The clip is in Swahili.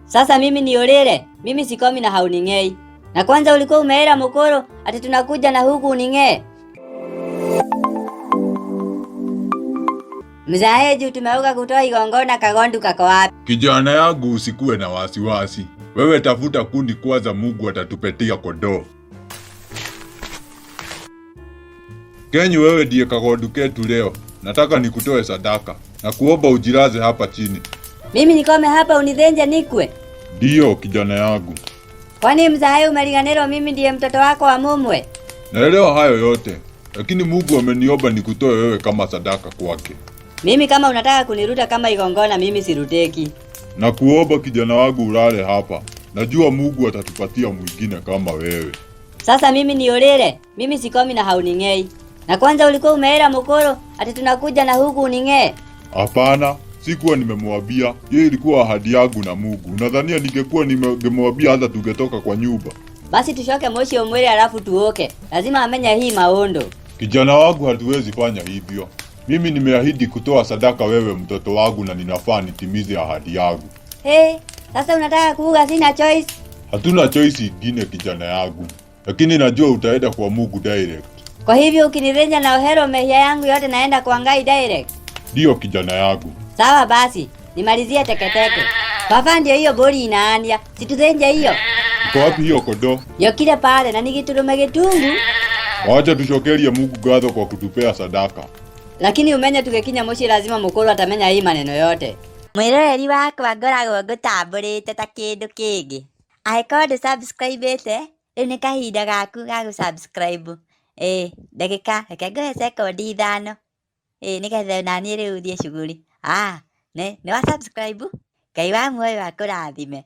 Sasa mimi niolele, mimi sikomi na hauning'ei. Na kwanza ulikuwa umeera mukoro ati tunakuja na huku uning'ee. Mzae juu tumeuka kutoa igongona kagondu kako wapi? Kijana yangu usikuwe na wasiwasi. Wewe tafuta kundi kwanza, Mungu atatupetia kondoo. Kenyu, wewe ndiye kagondu ketu leo. Nataka nikutoe sadaka na kuomba ujilaze hapa chini. Mimi nikome hapa unithenje nikwe? Ndiyo kijana yangu. Kwani mzae umeliganirwa mimi ndiye mtoto wako wa mumwe? Naelewa hayo yote, lakini Mungu ameniomba nikutoe wewe kama sadaka kwake. Mimi kama unataka kuniruta kama igongona mimi siruteki. Na kuomba kijana wangu ulale hapa. Najua Mungu atatupatia mwingine kama wewe. Sasa mimi niolele, mimi sikomi na hauning'ei. Na kwanza ulikuwa umeera mukoro ati tunakuja na huku uning'ee. Hapana, sikuwa nimemwambia. Hiyo ilikuwa ahadi yangu na Mungu. Unadhania ningekuwa ningemwambia hata tungetoka kwa nyumba? Basi tushoke moshi umwele alafu tuoke. Lazima amenye hii maondo. Kijana wangu, hatuwezi fanya hivyo. Mimi nimeahidi kutoa sadaka wewe mtoto wangu, na ninafaa nitimize ahadi yangu. Hey, sasa unataka kuuga sina choice? Hatuna choice ingine kijana yangu, lakini najua utaenda kwa Mungu direct. Kwa hivyo ukinirenja na ohero mehia yangu yote naenda kwa Ngai direct. Ndiyo kijana yangu. Sawa basi, nimalizie teketeke. Baba ndio hiyo bori inaania. Situthenje hiyo. Iko wapi hiyo kondoo? Yokile pale na nigiturume gitungu. Wacha tushokerie Mungu ngatho kwa kutupea sadaka. Lakini umenye tugekinya muciĩ lazima mukuru atamenya hii maneno yote. Mwiroreri wakwa ngoragwo ngũtambũrĩte ta kĩndũ kĩngĩ. Angĩkorwo ndũ subscribe ĩte, rĩu nĩ kahinda gaku ga gũ subscribe. Ĩĩ, ndagĩka, reke ngũhe sekondi 5. Ĩĩ, nĩgetha naniĩ rĩu thiĩ shughuli. Ah, nĩ wa subscribe? Ngai wa muoyo akũrathime.